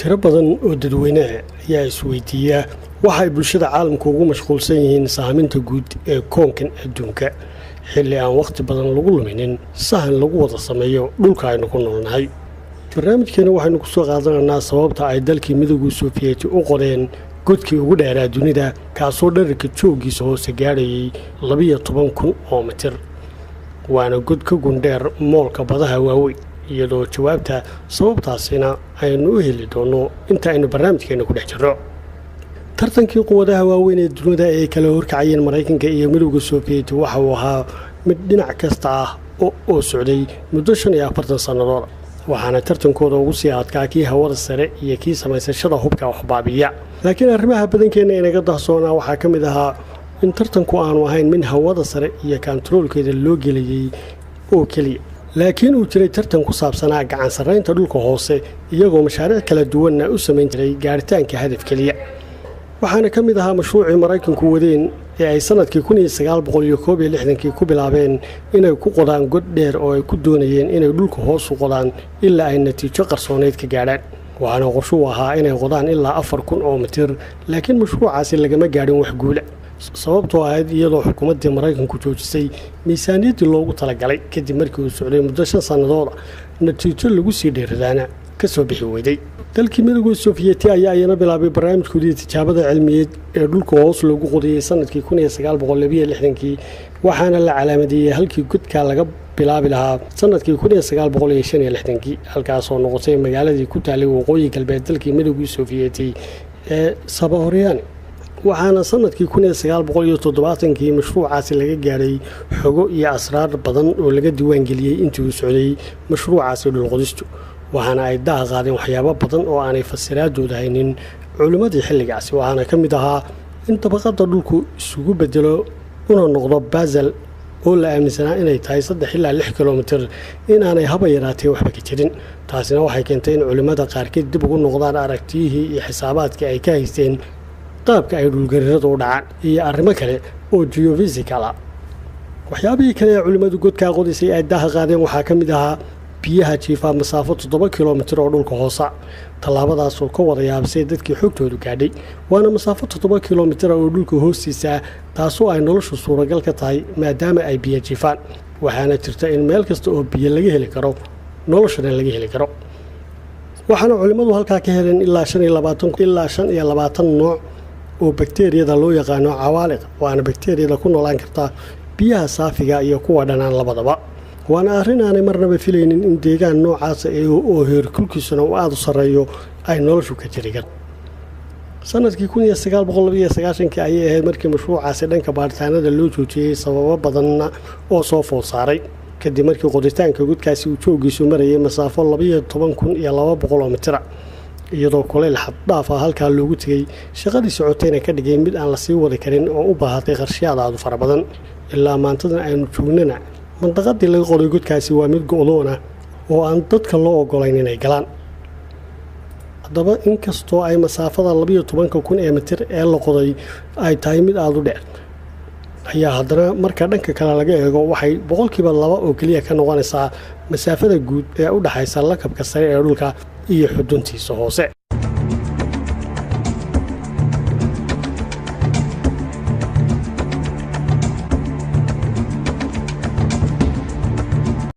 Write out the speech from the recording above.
Tiro badan oo dadweyneha ayaa isweydiiya waxa ay bulshada caalamku ugu mashquulsan yihiin saaminta guud ee koonkan adduunka, xilli aan wakhti badan lagu luminin sahan lagu wada sameeyo dhulka aynu ku noolnahay. Barnaamijkeena waxaynu ku soo qaadanaynaa sababta ay dalkii Midowga Sofiyeeti u qodeen godkii ugu dheeraa dunida, kaasoo dherarka jooggiisa hoose gaadhayay 12,000 oo mitir, waana god ka gundheer moolka badaha waaweyn, iyadoo jawaabta sababtaasina aynu u heli doonno inta aynu barnaamijkeena ku dhex jirro. Tartankii quwadaha waaweyn ee dunida ee kala horkacayeen Maraykanka iyo Midowga Sofiyeeti waxa uu ahaa mid dhinac kasta ah oo socday muddo 45 sannadood, waxaana tartankooda ugu sii adkaa kii hawada sare iyo kii samaysashada hubka waxbaabiya. Laakiin arrimaha badankeenna inaga dahsoonaa waxaa ka mid ahaa in tartanku aanu ahayn mid hawada sare iyo kantaroolkeeda loo gelayey oo keliya, laakiin uu jiray tartan ku saabsanaa gacan sarraynta dhulka hoose, iyagoo mashaariic kala duwanna u samayn jiray gaaritaanka hadaf keliya. Waxaana ka mid ahaa mashruucii Maraykanku wadeen ee ay sanadkii 1961-kii ku bilaabeen inay ku qodaan god dheer oo ay ku doonayeen inay dhulka hoosu qodaan ilaa ay natiijo qarsooneyd ka gaadhaan. Waxaana qorshuu ahaa inay qodaan ilaa 4000 oo mitir, laakiin mashruucaasi lagama gaadhin wax guula, sababtoo ahayd iyadoo xukuumaddii Maraykanku joojisay miisaaniyaddii loogu talagalay kadib markii uu socday muddo 5 sannadooda, natiijo lagu sii dheeradaana ka soo bixi weyday. Dalkii Midowga Sofiyeeti ayaa iyana bilaabay barnaamijkoodii tijaabada cilmiyeed ee dhulka hoos loogu qodayey sanadkii 1962-kii, waxaana la calaamadeeyey halkii godka laga bilaabi lahaa sanadkii 1965-kii, halkaasoo noqotay magaaladii ku taalay waqooyi galbeed dalkii Midowgii Sofiyeeti ee Sabahoryani. Waxaana sanadkii 1970-kii mashruucaasi laga gaadhay xogo iyo asraar badan oo laga diiwaangeliyey intii uu socday mashruucaasi dhulqodistu, waxaana ay daha qaadeen waxyaabo badan oo aanay fasiraadooda haynin culimmadii xilligaasi. Waxaana ka mid ahaa in dabaqadda dhulku isugu bedelo una noqdo basal oo la aaminsanaa inay tahay 3 ilaa 6 kilomitir inaanay haba yaraatee waxba ka jirin. Taasina waxay keentay in culimmada qaarkeed dib ugu noqdaan aragtiyihii iyo xisaabaadkii ay ka haysteen qaabka ay dhulgariiradu u dhacaan iyo arrimo kale oo geophysical ah. Waxyaabihii kale ee culimmadu godkaa qodisay ay daha qaadeen waxaa ka mid ahaa biyaha jiifaa masaafo 7 kilomitir oo dhulka hoosa, tallaabadaasoo ka wada yaabisay dadkii xogtoodu gaadhay. Waana masaafo 7 kilomitira oo dhulka hoostiisa, taasoo ay noloshu suuragal ka tahay maadaama ay biyo jiifaan, waxaana jirta in meel kasta oo biyo laga heli karo noloshana laga heli karo. Waxaana culimmadu halkaa ka heleen ilaa 25 ilaa 25 nooc oo bakteriyada loo yaqaano cawaaliq, waana bakteriyada ku noolaan karta biyaha saafiga iyo kuwa dhanaan labadaba. Waana arrin aanay marnaba filaynin in deegaan noocaasa oo heerkulkiisuna uu aada u sarreeyo ay noloshu ka jiri karto. Sanadkii 1992-kii ayay ahayd markii mashruucaasi dhanka baaritaanada loo joojiyey, sababo badanna oo soo food saaray, kadib markii qoditaanka godkaasi uu jooggiisu marayay masaafo 12,200 oo mitira, iyadoo kulayl xaddhaaf ah halkaa loogu tegey, shaqadii socotayna ka dhigay mid aan lasii wadi karin oo u baahatay qarshiyaad aadu fara badan. Ilaa maantadan aynu joognana mandaqadii laga qoday godkaasi waa mid go'doona oo aan dadka loo ogolayn inay galaan. Haddaba, inkastoo ay masaafada 12,000 ee mitir ee la qoday ay tahay mid aada u dheer, ayaa haddana marka dhanka kale laga eego waxay 2% oo keliya ka noqonaysaa masaafada guud ee u dhexaysa lakabka sare ee dhulka iyo xuduntiisa hoose.